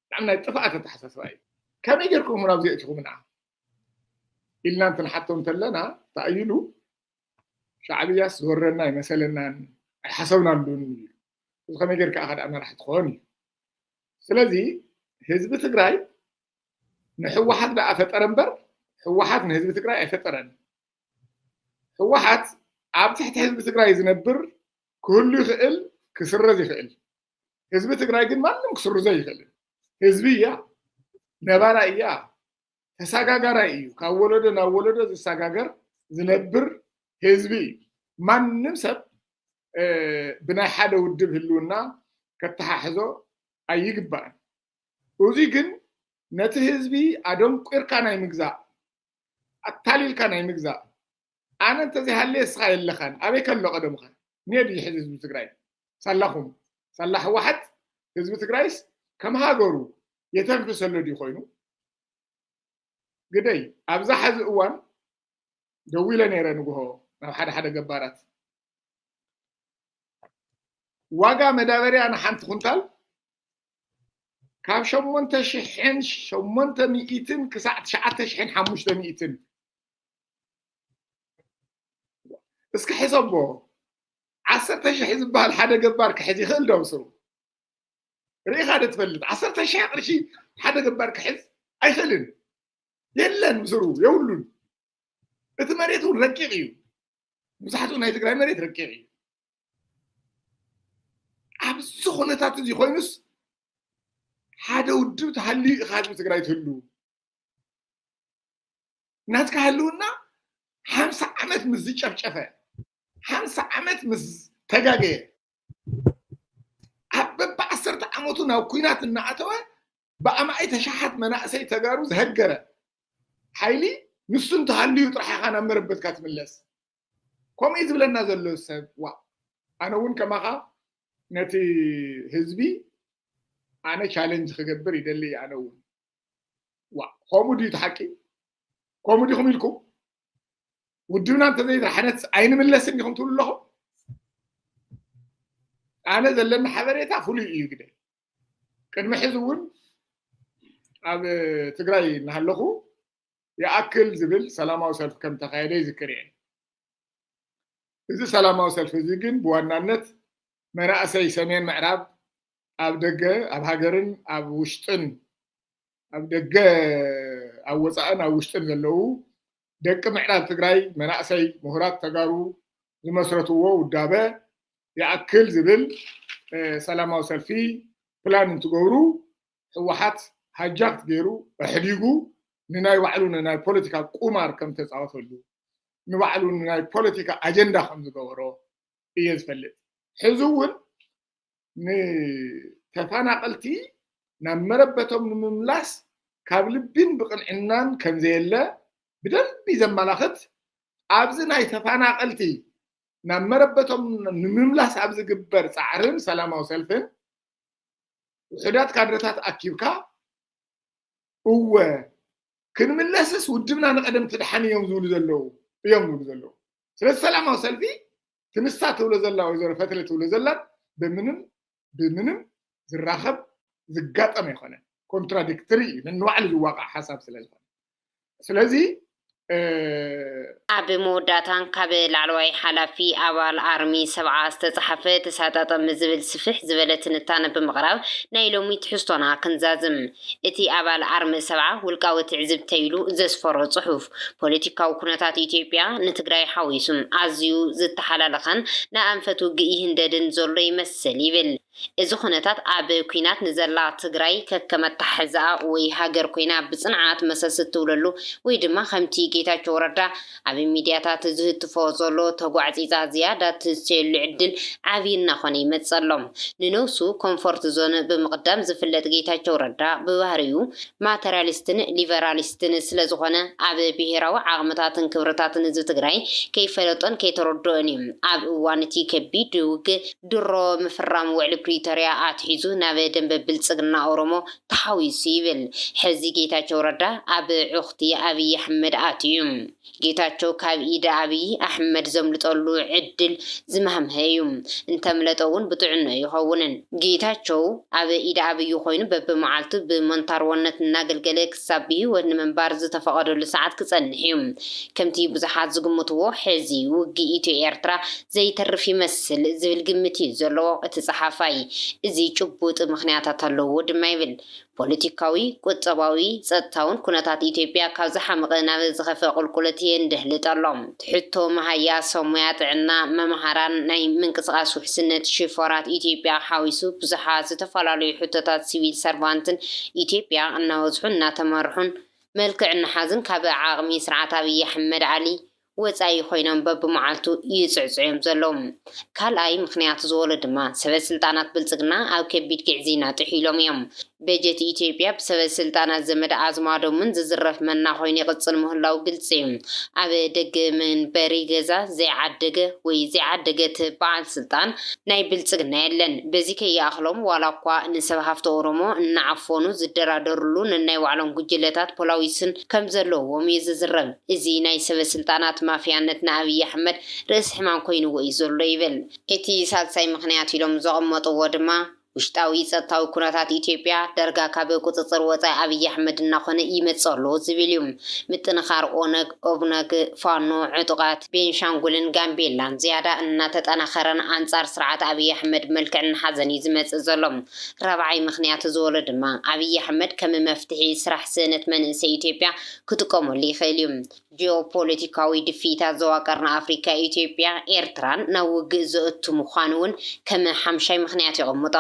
ብጣዕሚ ናይ ጥፍኣት ኣተሓሳስባ እዩ። ከመይ ጌርኩም እውን ኣብዚ የእትኹምና ኢልና እንትንሓቶ እንተለና፣ ተኣይሉ ሻዕብያስ ዝወረና ኣይመሰለናን፣ ኣይሓሰብናሉን እዩ። እዚ ከመይ ጌርካ ኢኻ ደኣ መራሒ ትኾን እዩ። ስለዚ ህዝቢ ትግራይ ንህወሓት ደኣ ፈጠረ እምበር፣ ህወሓት ንህዝቢ ትግራይ ኣይፈጠረን። ህወሓት ኣብ ትሕቲ ህዝቢ ትግራይ ዝነብር ክህሉ ይኽእል፣ ክስረዝ ይኽእል። ህዝቢ ትግራይ ግን ማንም ክስርዞ ይኽእል። ህዝቢ እያ፣ ነባራይ እያ፣ ተሰጋጋራይ እዩ። ካብ ወለዶ ናብ ወለዶ ዝሰጋገር ዝነብር ህዝቢ እዩ። ማንም ሰብ፣ እ፣ ብናይ ሓደ ውድብ ህልውና ከተሓሕዞ ኣይግባእን። እዚ ግን ነቲ ህዝቢ ኣደንቁርካ ናይ ምግዛእ፣ ኣታሊልካ ናይ ምግዛእ፣ ኣነ እንተዘይሃለየ እስኻ የለኻን፣ ኣበይ ከሎ ቀደምኻ? እኒኦ ድዩ ሕዚ ህዝቢ ትግራይ? ሳላኹም፣ ሳላ ህወሓት ህዝቢ ትግራይስ ከም ሃገሩ የተንፍሰሎ ድዩ ኮይኑ? ግደይ፣ ኣብዛ ሐዚ እዋን ደዊለ ነይረ ንግሆ ናብ ሓደ ሓደ ገባራት። ዋጋ መዳበርያ ንሓንቲ ኩንታል ካብ ሸሞንተ ሽሕን ሸሞንተ ሚእትን ክሳዕ ትሽዓተ ሽሕን ሓሙሽተ ሚእትን። እስኪ ሕሰቦ፣ ዓሰርተ ሽሕ ዝበሃል ሓደ ገባር ክሕዝ ይኽእል ዶ ብስሩ? ርኢኻ ዶ ትፈልጥ? ዓሰርተ ሽሕ ቅርሺ ሓደ ገባር ክሕዝ ኣይኽእልን። የለን ብስሩ፣ የብሉን። እቲ መሬት እውን ረቂቕ እዩ። መብዛሕትኡ ናይ ትግራይ መሬት ረቂቕ እዩ። ኣብዚ ኩነታት እዚ ኮይኑስ ሓደ ውድብ ተሃልዩ ኢኻ ህዝቢ ትግራይ ትህሉ። ናትካ ህልውና ሓምሳ ዓመት ምስ ዝጨፍጨፈ፣ ሓምሳ ዓመት ምስ ተጋገየ፣ ኣብ በብዓሰርተ ዓመቱ ናብ ኲናት እናኣተወ ብኣማኢት ኣሽሓት መናእሰይ ተጋሩ ዝሀገረ ሓይሊ ንሱ እንተሃልዩ ጥራሕ ኢኻ ናብ መረበትካ ትምለስ። ከምኡ እዩ ዝብለና ዘሎ ሰብ። ዋ፣ ኣነ እውን ከማኻ ነቲ ህዝቢ ኣነ ቻለንጅ ክገብር ይደሊ እየ። ኣነ እውን ዋ፣ ከምኡ ድዩ እቲ ሓቂ? ከምኡ ዲኹም ኢልኩም? ውድብና እንተዘይተሓነት ኣይንምለስን ዲኹም ትብሉ ኣለኹም? ኣነ ዘለኒ ሓበሬታ ፍሉይ እዩ ግደ። ቅድሚ ሕዚ እውን ኣብ ትግራይ እናሃለኹ ይኣክል ዝብል ሰላማዊ ሰልፊ ከም ተኻየደ ይዝክር እየ። እዚ ሰላማዊ ሰልፊ እዚ ግን ብዋናነት መናእሰይ ሰሜን ምዕራብ ኣብ ደገ፣ ኣብ ሃገርን ኣብ ውሽጥን፣ ኣብ ደገ፣ ኣብ ወፃእን ኣብ ውሽጥን ዘለዉ ደቂ ምዕራብ ትግራይ መናእሰይ ምሁራት ተጋሩ ዝመስረትዎ ውዳበ ይኣክል ዝብል፣ እ፣ ሰላማዊ ሰልፊ ፕላን እንትገብሩ ህወሓት ሃጃክት ገይሩ ኣሕዲጉ ንናይ ባዕሉ ንናይ ፖለቲካ ቁማር ከም ተፃወተሉ፣ ንባዕሉ ንናይ ፖለቲካ ኣጀንዳ ከም ዝገበሮ እየ ዝፈልጥ። ሕዚ እውን ንተፈናቐልቲ ናብ መረበቶም ንምምላስ ካብ ልቢን ብቕንዕናን ከም ዘየለ ብደንቢ ዘመላኽት፣ ኣብዚ ናይ ተፈናቐልቲ ናብ መረበቶም ንምምላስ ኣብ ዝግበር ፃዕርን ሰላማዊ ሰልፍን ውሑዳት ካድረታት ኣኪብካ፣ እወ ክንምለስስ ውድብና ንቐደም ትድሓን እዮም ዝብሉ ዘለዉ፣ እዮም ዝብሉ ዘለዉ። ስለዚ ሰላማዊ ሰልፊ ትንሳ ትብሎ ዘላ ወይዘሮ ፈትለ ትብሎ ዘላን ብምንም፣ ብምንም ዝራኸብ ዝጋጠም ኣይኮነን። ኮንትራዲክተሪ እዩ፣ ነንባዕሉ ዝዋቃዕ ሓሳብ ስለ ዝኾነ። ስለዚ፣ እ፣ ኣብ መወዳእታን ካብ ላዕለዋይ ሓላፊ ኣባል ኣርሚ ሰብዓ ዝተጻሕፈ ተሳጣጠሚ ዝብል ስፍሕ ዝበለ ትንታነ ብምቕራብ ናይ ሎሚ ትሕዝቶና ክንዛዝም። እቲ ኣባል ኣርሚ ሰብዓ ውልቃዊ ትዕዝብተይ ኢሉ ዘስፈሮ ጽሑፍ፣ ፖለቲካዊ ኩነታት ኢትዮጵያ ንትግራይ ሓዊሱ ኣዝዩ ዝተሓላለኸን ንኣንፈት ውግእ ይህንደድን ዘሎ ይመስል ይብል። እዚ ኩነታት ኣብ ኲናት ንዘላ ትግራይ ከከም ኣተሓሕዛኣ ወይ ሃገር ኮይና ብጽንዓት መሰስ እትብለሉ ወይ ድማ ከምቲ ጌታቸው ረዳ ኣብ ሚድያታት ዝህትፎ ዘሎ ተጓዕጺጻ ዝያዳ ትስተየሉ ዕድል ዓብዪ እናኾነ ይመጽእ ኣሎ። ንነብሱ ኮምፎርት ዞን ብምቕዳም ዝፍለጥ ጌታቸው ረዳ ብባህሪኡ ማተርያሊስትን ሊበራሊስትን ስለ ዝኾነ ኣብ ብሄራዊ ዓቕምታትን ክብርታትን ህዝቢ ትግራይ ከይፈለጦን ከይተረድኦን እዩ። ኣብ እዋን እቲ ከቢድ ውግእ ድሮ ምፍራም ውዕሊ ፕሪቶርያ ኣትሒዙ ናብ ደንበ ብልጽግና ኦሮሞ ተሓዊሱ ይብል። ሕዚ ጌታቸው ረዳ ኣብ ዑኽቲ ኣብይ ኣሕመድ ኣትዩ እዩ። ጌታቸው ካብ ኢድ ኣብይ ኣሕመድ ዘምልጠሉ ዕድል ዝማህምሀ እዩ። እንተምለጠ እውን ብጥዕኖ ይኸውንን። ጌታቸው ኣብ ኢድ ኣብይ ኮይኑ በብመዓልቱ ብሞንታርወነት እናገልገለ ክሳብ ብህይወት ንምንባር ዝተፈቐደሉ ሰዓት ክጸንሕ እዩ። ከምቲ ብዙሓት ዝግምትዎ ሕዚ ውግእ ኢትዮ ኤርትራ ዘይተርፍ ይመስል ዝብል ግምት እዩ ዘለዎ እቲ ጸሓፋይ። እዚ ጭቡጥ ምኽንያታት ኣለዎ ድማ ይብል። ፖለቲካዊ፣ ቁጠባዊ፣ ጸጥታውን ኩነታት ኢትዮጵያ ካብ ዝሓመቐ ናብ ዝኸፍአ ቁልቁለት የንድህልጥ ኣሎ። ትሕቶ መሃያ፣ ሰብ ሞያ ጥዕና፣ መምሃራን፣ ናይ ምንቅስቓስ ውሕስነት ሽፎራት ኢትዮጵያ ሓዊሱ ብዙሓት ዝተፈላለዩ ሕቶታት ሲቪል ሰርቫንትን ኢትዮጵያ እናበዝሑን እናተመርሑን መልክዕ እናሓዙን ካብ ዓቕሚ ስርዓት ኣብይ ኣሕመድ ዓሊ ወጻኢ ኮይኖም በብመዓልቱ ይጽዕጹ እዮም ዘለዉ። ካልኣይ ምኽንያት ዝበሎ ድማ ሰበ ስልጣናት ብልጽግና ኣብ ከቢድ ግዕዝይና ጥሒሎም እዮም። በጀት ኢትዮጵያ ብሰበ ስልጣናት ዘመድ ኣዝማዶምን ዝዝረፍ መና ኮይኑ ይቕጽል ምህላው ግልጺ እዩ። ኣብ ደገ መንበሪ ገዛ ዘይዓደገ ወይ ዘይዓደገት በዓል ስልጣን ናይ ብልጽግና የለን። በዚ ከይኣኽሎም ዋላ እኳ ንሰብ ሃፍቲ ኦሮሞ እናዓፈኑ ዝደራደርሉ ነናይ ባዕሎም ጉጅለታት ፖላዊስን ከም ዘለዎም እዩ ዝዝረብ። እዚ ናይ ሰበ ስልጣናት ማፍያነት ንኣብይ ኣሕመድ ርእሲ ሕማም ኮይንዎ እዩ ዘሎ ይብል። እቲ ሳልሳይ ምኽንያት ኢሎም ዘቐመጥዎ ድማ ውሽጣዊ ጸጥታዊ ኩነታት ኢትዮጵያ ዳርጋ ካብ ቁጽጽር ወጻኢ ኣብይ ኣሕመድ እናኾነ ይመጽእ ኣሎ ዝብል እዩ። ምጥንኻር ኦነግ፣ ኦብነግ፣ ፋኖ፣ ዕጡቓት ቤንሻንጉልን ጋምቤላን ዝያዳ እናተጠናኸረን ኣንጻር ስርዓት ኣብይ ኣሕመድ መልክዕ እናሓዘን እዩ ዝመጽእ ዘሎ። ራብዓይ ምኽንያት ዝበሎ ድማ ኣብይ ኣሕመድ ከም መፍትሒ ስራሕ ስእነት መንእሰይ ኢትዮጵያ ክጥቀመሉ ይኽእል እዩ። ጂኦፖለቲካዊ ድፍኢታት ዞባ ቀርኒ ኣፍሪካ ኢትዮጵያ ኤርትራን ናብ ውግእ ዘእቱ ምዃኑ እውን ከም ሓምሻይ ምኽንያት የቐምጦ።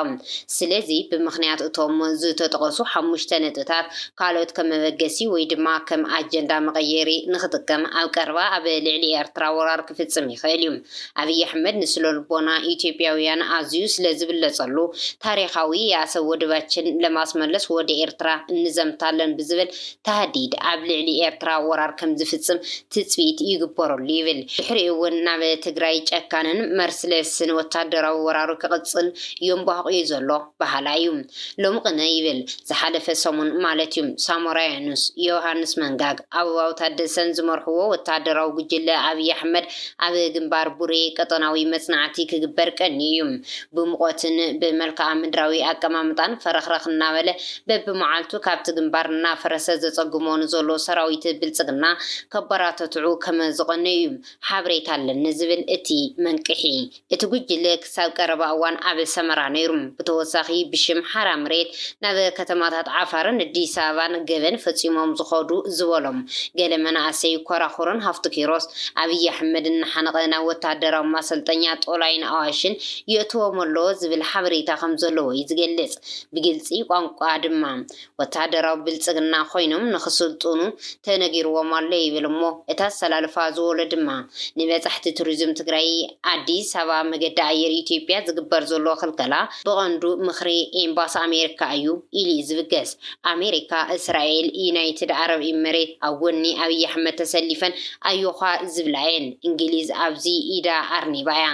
ስለዚ ብምኽንያት እቶም ዝተጠቐሱ ሓሙሽተ ነጥብታት ካልኦት ከም መበገሲ ወይ ድማ ከም ኣጀንዳ መቐየሪ ንኽጥቀም ኣብ ቀረባ ኣብ ልዕሊ ኤርትራ ወራር ክፍጽም ይኽእል እዩ። ኣብይ ኣሕመድ ንስነ ልቦና ኢትዮጵያውያን ኣዝዩ ስለ ዝብለጸሉ ታሪኻዊ የኣሰብ ወደባችን ለማስመለስ ወደ ኤርትራ እንዘምታለን ብዝብል ታህዲድ ኣብ ልዕሊ ኤርትራ ወራር ከም ዝፍጽም ትጽቢት ይግበረሉ ይብል። ድሕሪኡ እውን ናብ ትግራይ ጨካንን መርስለስን ወታደራዊ ወራሩ ክቕጽል የንቧህቑ እዩ ዘሎ በሃላይ እዩ። ሎሚ ቅነ ይብል ዝሓለፈ ሰሙን ማለት እዩ ሳሞራ የኑስ፣ ዮሃንስ መንጋግ፣ ኣበባው ታደሰን ዝመርሕዎ ወታደራዊ ጉጅለ ኣብይ ኣሕመድ ኣብ ግንባር ቡሬ ቀጠናዊ መጽናዕቲ ክግበር ቀኒ እዩ። ብሙቐትን ብመልክዓ ምድራዊ ኣቀማምጣን ፈረኽረኽ እናበለ በብመዓልቱ ካብቲ ግንባር እናፈረሰ ዘጸግሞ ንዘሎ ሰራዊት ብልጽግና ከባራተትዑ ከመ ዝቐነዩ ሓበሬታ ኣለኒ ዝብል እቲ መንቅሒ። እቲ ጉጅለ ክሳብ ቀረባ እዋን ኣብ ሰመራ ነይሩ። ብተወሳኺ ብሽም ሓራ መሬት ናብ ከተማታት ዓፋርን ኣዲስ ኣበባን ገበን ፈጺሞም ዝኸዱ ዝበሎም ገለ መናእሰይ ኮራኹርን ሃፍቱ ኪሮስ ኣብይ ኣሕመድ እናሓነቐ ናብ ወታደራዊ ማሰልጠኛ ጦላይን ኣዋሽን የእትዎም ኣሎ ዝብል ሓበሬታ ከም ዘለዎ እዩ ዝገልጽ። ብግልጺ ቋንቋ ድማ ወታደራዊ ብልጽግና ኮይኖም ንኽስልጥኑ ተነጊርዎም ኣሎ ይብል እሞ፣ እቲ ኣሰላልፋ ዝበሎ ድማ ንበጻሕቲ ቱሪዝም ትግራይ ኣዲስ ኣበባ መገዲ ኣየር ኢትዮጵያ ዝግበር ዘሎ ክልከላ ብቐንዱ ምኽሪ ኤምባሲ ኣሜሪካ እዩ ኢሉ እዩ ዝብገስ። ኣሜሪካ፣ እስራኤል፣ ዩናይትድ ዓረብ ኢመሬት ኣብ ጎኒ ኣብይ ኣሕመድ ተሰሊፈን ኣዮኻ ዝብላ እየን። እንግሊዝ ኣብዚ ኢዳ ኣርኒባ እያ።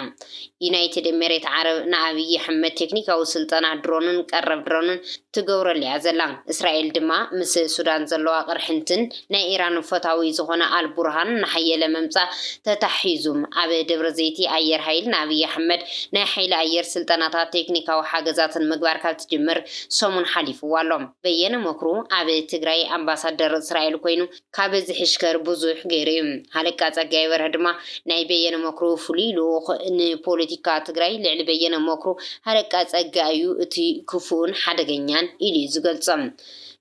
ዩናይትድ ኤሜሬት ዓረብ ንኣብይ ኣሕመድ ቴክኒካዊ ስልጠና ድሮንን ቀረብ ድሮንን ትገብረሉ እያ ዘላ። እስራኤል ድማ ምስ ሱዳን ዘለዋ ቅርሕንትን ናይ ኢራን ፈታዊ ዝኾነ ኣልቡርሃን እናሓየለ ምምጻእ ተታሒዙ፣ ኣብ ደብረ ዘይቲ ኣየር ሃይል ንኣብይ ኣሕመድ ናይ ሓይሊ ኣየር ስልጠናታት ቴክኒካዊ ሓገዛትን ምግባር ካብ ትጅምር ሰሙን ሓሊፍዋ ኣሎ። በየነ መክሩ ኣብ ትግራይ ኣምባሳደር እስራኤል ኮይኑ ካብ እዚ ሕሽከር ብዙሕ ገይሩ እዩ። ሃለቃ ጸጋይ በርሀ ድማ ናይ በየነ መክሩ ፍሉይ ልኡኽ ንፖለቲካ ትግራይ ልዕሊ በየነ መክሩ ሃለቃ ጸጋይ እዩ እቲ ክፉእን ሓደገኛን ኢሉ እዩ ዝገልጾ።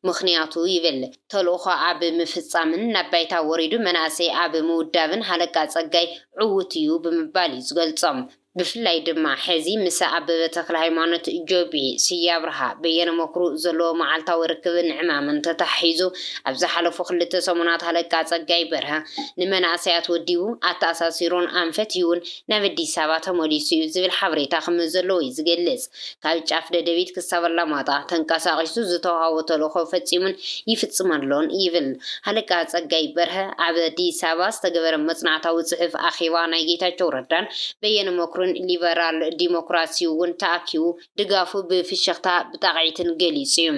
ምኽንያቱ ይብል፣ ተልእኾ ኣብ ምፍጻምን ናብ ባይታ ወሪዱ መናእሰይ ኣብ ምውዳብን ሃለቃ ጸጋይ ዕዉት እዩ ብምባል እዩ ዝገልጾም። ብፍላይ ድማ ሕዚ ምስ ኣበበ ተክለ ሃይማኖት፣ ጆቤ፣ ስየ ኣብርሃ፣ በየነ መክሩ ዘለዎ መዓልታዊ ርክብን ዕማምን ተታሒዙ ኣብ ዝሓለፉ ክልተ ሰሙናት ሃለቃ ጸጋይ በርሀ ንመናእሰያት ወዲቡ ኣተኣሳሲሩን ኣንፈት እውን ናብ ኣዲስ ኣበባ ተመሊሱ እዩ ዝብል ሓበሬታ ከም ዘለዎ እዩ ዝገልጽ። ካብ ጫፍ ደደቢት ክሳብ ኣላማጣ ተንቀሳቒሱ ዝተዋህቦ ተልእኾ ፈጺሙን ይፍጽም ኣሎን ይብል። ሃለቃ ጸጋይ በርሀ ኣብ ኣዲስ ኣበባ ዝተገበረ መጽናዕታዊ ጽሑፍ ኣኼባ ናይ ጌታቸው ረዳን በየነ መክሩን ሊበራል ዲሞክራሲ እውን ተኣኪቡ ድጋፉ ብፍሽኽታ ብጣቕዒትን ገሊጹ እዩ።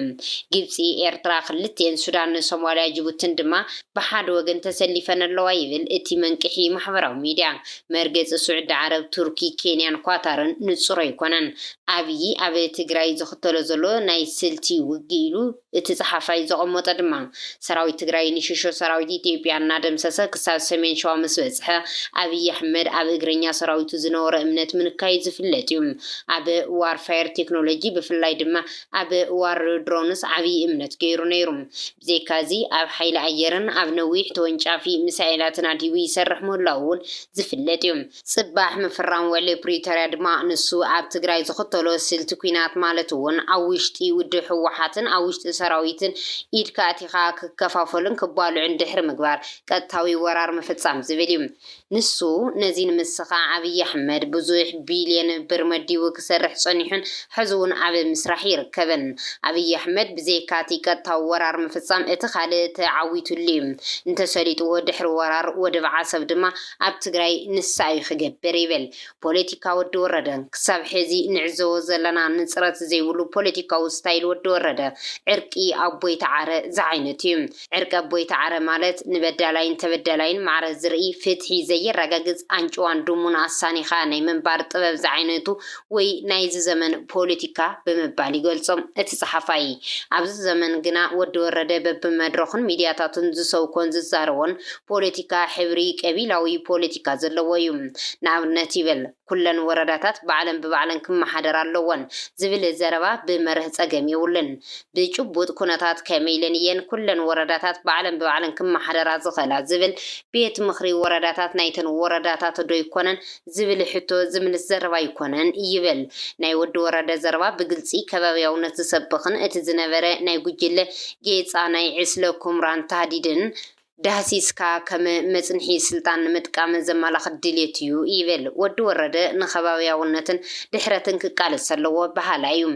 ግብጺ፣ ኤርትራ ክልቲኤን፣ ሱዳን፣ ሶማልያ፣ ጅቡትን ድማ ብሓደ ወገን ተሰሊፈን ኣለዋ ይብል እቲ መንቅሒ ማሕበራዊ ሚድያ። መርገጺ ስዑዲ ዓረብ፣ ቱርኪ፣ ኬንያን ኳታርን ንጹር ኣይኮነን። ኣብይ ኣብ ትግራይ ዝኽተሎ ዘሎ ናይ ስልቲ ውግእ ኢሉ እቲ ጸሓፋይ ዘቐመጦ ድማ፣ ሰራዊት ትግራይ ንሽሾ ሰራዊት ኢትዮጵያ እናደምሰሰ ክሳብ ሰሜን ሸዋ ምስ በጽሐ፣ ኣብይ ኣሕመድ ኣብ እግረኛ ሰራዊቱ ዝነበሮ እምነት ምንካይ ዝፍለጥ እዩ። ኣብ ዋርፋየር ቴክኖሎጂ፣ ብፍላይ ድማ ኣብ ዋር ድሮንስ ዓብዪ እምነት ገይሩ ነይሩ። ብዘይካዚ፣ ኣብ ሓይሊ ኣየርን ኣብ ነዊሕ ተወንጫፊ ሚሳኤላትን ኣድሂቡ ይሰርሕ ምህላዉ እውን ዝፍለጥ እዩ። ጽባሕ ምፍራም ውዕሊ ፕሪቶርያ ድማ፣ ንሱ ኣብ ትግራይ ዝኽተሎ ስልቲ ኲናት፣ ማለት እውን ኣብ ውሽጢ ውድብ ህወሓትን ኣብ ውሽጢ ሰራዊትን ኢድካ ኣቲኻ ክከፋፈሉን ክባልዑን ድሕሪ ምግባር፣ ቀጥታዊ ወራር ምፍጻም ዝብል እዩ። ንሱ፣ ነዚ ንምስኻዕ፣ ኣብይ ኣሕመድ ብዙሕ ቢልዮን ብር መዲቡ ክሰርሕ ጸኒሑን ሕዚ እውን ኣብ ምስራሕ ይርከብን። ኣብይ ኣሕመድ፣ ብዘይካቲ ቀጥታዊ ወራር ምፍጻም፣ እቲ ካልእ ተዓዊቱሉ እዩ። እንተሰሊጥዎ፣ ድሕሪ ወራር ወደብ ዓሰብ ድማ ኣብ ትግራይ ንሳ እዩ ክገብር ይብል። ፖለቲካ ወዲ ወረደ፣ ክሳብ ሕዚ ንዕዘቦ ዘለና ንጽረት ዘይብሉ ፖለቲካዊ ስታይል ወዲ ወረደ፣ ዕርቂ ኣቦይ ተዓረ ዝዓይነቱ እዩ። ዕርቂ ኣቦይ ተዓረ ማለት፣ ንበዳላይን ተበዳላይን ማዕረ ዝርኢ፣ ፍትሒ ዘየረጋግጽ፣ ኣንጭዋን ድሙን ኣሳኒኻ ናይ ምንባር ጥበብ ዝዓይነቱ ወይ ናይዚ ዘመን ፖለቲካ ብምባል ይገልጾ እቲ ጸሓፋይ። ኣብዚ ዘመን ግና፣ ወዲ ወረደ በብመድረኹን ሚድያታቱን ዝሰብኮን ዝዛረቦን ፖለቲካ፣ ሕብሪ ቀቢላዊ ፖለቲካ ዘለዎ እዩ። ንኣብነት ይብል፣ "ኩለን ወረዳታት ባዕለን ብባዕለን ክመሓደር ኣለወን" ዝብል ዘረባ ብመርህ ጸገም የብሉን። ብጭቡጥ ኩነታት፣ "ከመይ ኢለን እየን ኩለን ወረዳታት ባዕለን ብባዕለን ክመሓደራ ዝኽእላ?" ዝብል፣ "ቤት ምኽሪ ወረዳታት ናይተን ወረዳታት ዶ ኣይኮነን?" ዝብል ሕቶ ዝምልስ ዘረባ ኣይኮነን ይብል። ናይ ወዲ ወረደ ዘረባ ብግልጺ ከባብያውነት ዝሰብኽን፣ እቲ ዝነበረ ናይ ጉጅለ ጌጻ ናይ ዕስለ ኩምራን ታህዲድን ዳህሲስካ ከም መጽንሒ ስልጣን ንምጥቃም ዘመላኽት ድሌት እዩ ይብል። ወዲ ወረደ ንኸባብያውነትን ድሕረትን ክቃለስ ኣለዎ በሃላይ እዩ።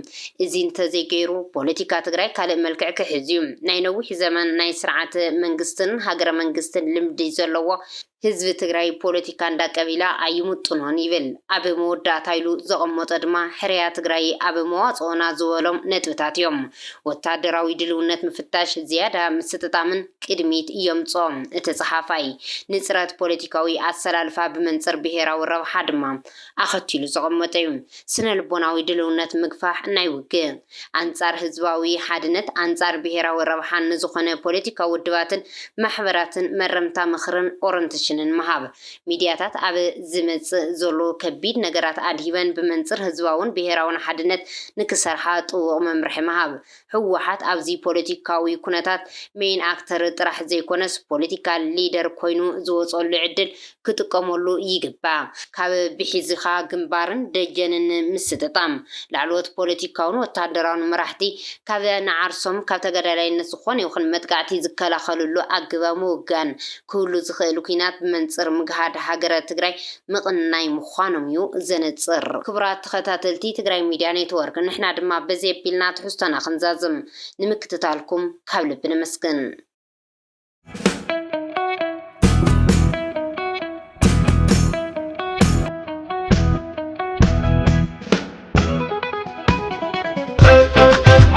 እዚ እንተዘይገይሩ፣ ፖለቲካ ትግራይ ካልእ መልክዕ ክሕዝ እዩ። ናይ ነዊሕ ዘመን ናይ ስርዓተ መንግስትን ሃገረ መንግስትን ልምዲ ዘለዎ ህዝቢ ትግራይ፣ ፖለቲካ እንዳ ቀቢላ ኣይምጥኖን ይብል። ኣብ መወዳእታ ኢሉ ዘቐመጦ ድማ፣ ሕርያ ትግራይ ኣብ መዋፅኦና ዝበሎም ነጥብታት እዮም። ወታደራዊ ድልውነት ምፍታሽ፣ ዝያዳ ምስጥጣምን ቅድሚት የምፅኦ። እቲ ፀሓፋይ፣ ንፅረት ፖለቲካዊ ኣሰላልፋ ብመንፅር ብሄራዊ ረብሓ ድማ ኣኸቲሉ ዘቐመጠ እዩ። ስነ ልቦናዊ ድልውነት ምግፋሕ ናይ ውግእ፣ ኣንጻር ህዝባዊ ሓድነት፣ ኣንጻር ብሄራዊ ረብሓን ንዝኾነ ፖለቲካዊ ውድባትን ማሕበራትን መረምታ ምኽርን ኦረንቴሽንን ምሃብ። ሚድያታት ኣብ ዝመጽእ ዘሎ ከቢድ ነገራት ኣድሂበን ብመንጽር ህዝባውን ብሄራውን ሓድነት ንክሰርሓ ጥቡቕ መምርሒ ምሃብ። ህወሓት ኣብዚ ፖለቲካዊ ኩነታት ሜይን ኣክተር ጥራሕ ዘይኮነስ፣ ፖለቲካል ሊደር ኮይኑ ዝወፀሉ ዕድል ክጥቀመሉ ይግባእ። ካብ ብሒዝኻ ግንባርን ደጀንን ምስጥጣም፣ ላዕለዎት ፖለቲካውን ወታደራውን መራሕቲ ካብ ንዓርሶም ካብ ተጋዳላይነት ዝኾነ ይኹን መጥቃዕቲ ዝከላኸልሉ ኣገባብ ምውጋን፣ ክህሉ ዝኽእል ኲናት ብመንጽር ምግሃድ ሃገረ ትግራይ ምቕናይ ምዃኖም እዩ ዘነጽር። ክቡራት ተኸታተልቲ ትግራይ ሚድያ ኔትወርክ፣ ንሕና ድማ በዚ ኣቢልና ትሕዝቶና ክንዛዝም። ንምክትታልኩም ካብ ልቢ ነመስግን።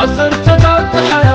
ዓሰርተታት ዝሓ